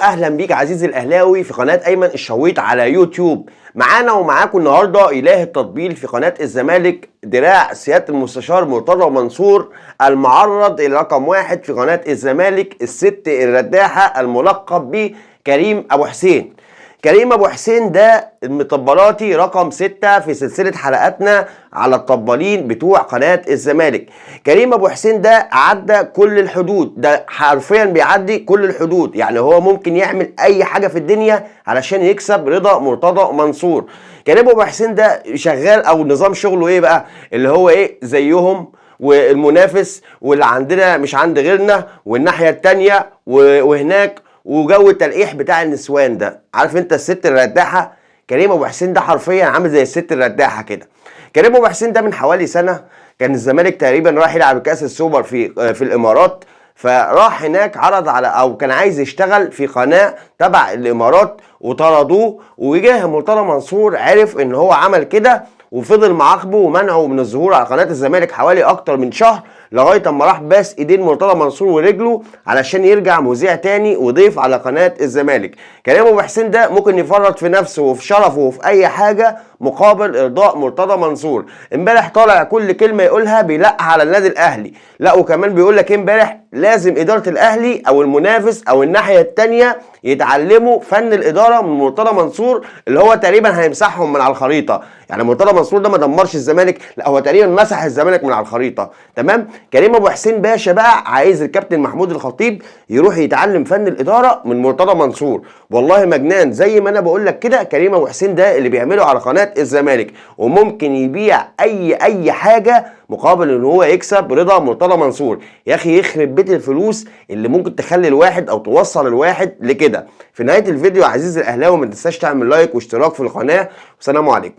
اهلا بيك عزيزي الاهلاوي في قناة ايمن الشويط على يوتيوب. معانا ومعاكم النهارده اله التطبيل في قناة الزمالك، دراع سيادة المستشار مرتضى منصور، المعرض الى رقم 1 في قناة الزمالك، الست الرداحه الملقب بكريم ابو حسين. كريم ابو حسين ده المطبلاتي رقم 6 في سلسلة حلقاتنا على الطبالين بتوع قناة الزمالك. كريم ابو حسين ده عدى كل الحدود، ده حرفيا بيعدي كل الحدود، يعني هو ممكن يعمل اي حاجة في الدنيا علشان يكسب رضا مرتضى منصور. كريم ابو حسين ده شغال او نظام شغله ايه بقى؟ اللي هو ايه، زيهم والمنافس واللي عندنا مش عند غيرنا والناحية التانية وهناك، وجو التلقيح بتاع النسوان ده. عارف انت الست الرداحه؟ كريم ابو حسين ده حرفيا عامل زي الست الرداحه كده. كريم ابو حسين ده من حوالي سنة كان الزمالك تقريبا رايح يلعب كاس السوبر في الامارات، فراح هناك عرض على او كان عايز يشتغل في قناة تبع الامارات وطردوه، وجه مرتضى منصور عرف ان هو عمل كده وفضل معاقبة ومنعه من الظهور على قناة الزمالك حوالي اكتر من شهر، لغاية اما راح باس ايدين مرتضى منصور ورجله علشان يرجع مذيع تاني وضيف على قناة الزمالك. كريم ابو حسين ده ممكن يفرط في نفسه وفي شرفه وفي اي حاجة مقابل ارضاء مرتضى منصور. امبارح طالع كل كلمة يقولها بيلقح على النادي الاهلي، لا وكمان بيقول لك امبارح لازم ادارة الاهلي او المنافس او الناحية التانية يتعلموا فن الادارة من مرتضى منصور، اللي هو تقريبا هيمسحهم من على الخريطة. يعني مرتضى منصور ده ما دمرش الزمالك، لا هو تقريبا مسح الزمالك من على الخريطة. تمام. كريم ابو حسين باشا بقى عايز الكابتن محمود الخطيب يروح يتعلم فن الادارة من مرتضى منصور. والله مجنان زي ما انا بقول لك كده. كريم ابو حسين ده اللي بيعمله على قناة الزمالك، وممكن يبيع اي حاجة مقابل ان هو يكسب رضا مرتضى منصور. يا اخي يخرب بيت الفلوس اللي ممكن تخلي الواحد او توصل الواحد لكده. في نهاية الفيديو يا عزيزي الاهلاوي ما تنساش تعمل لايك واشتراك في القناة، والسلام عليكم.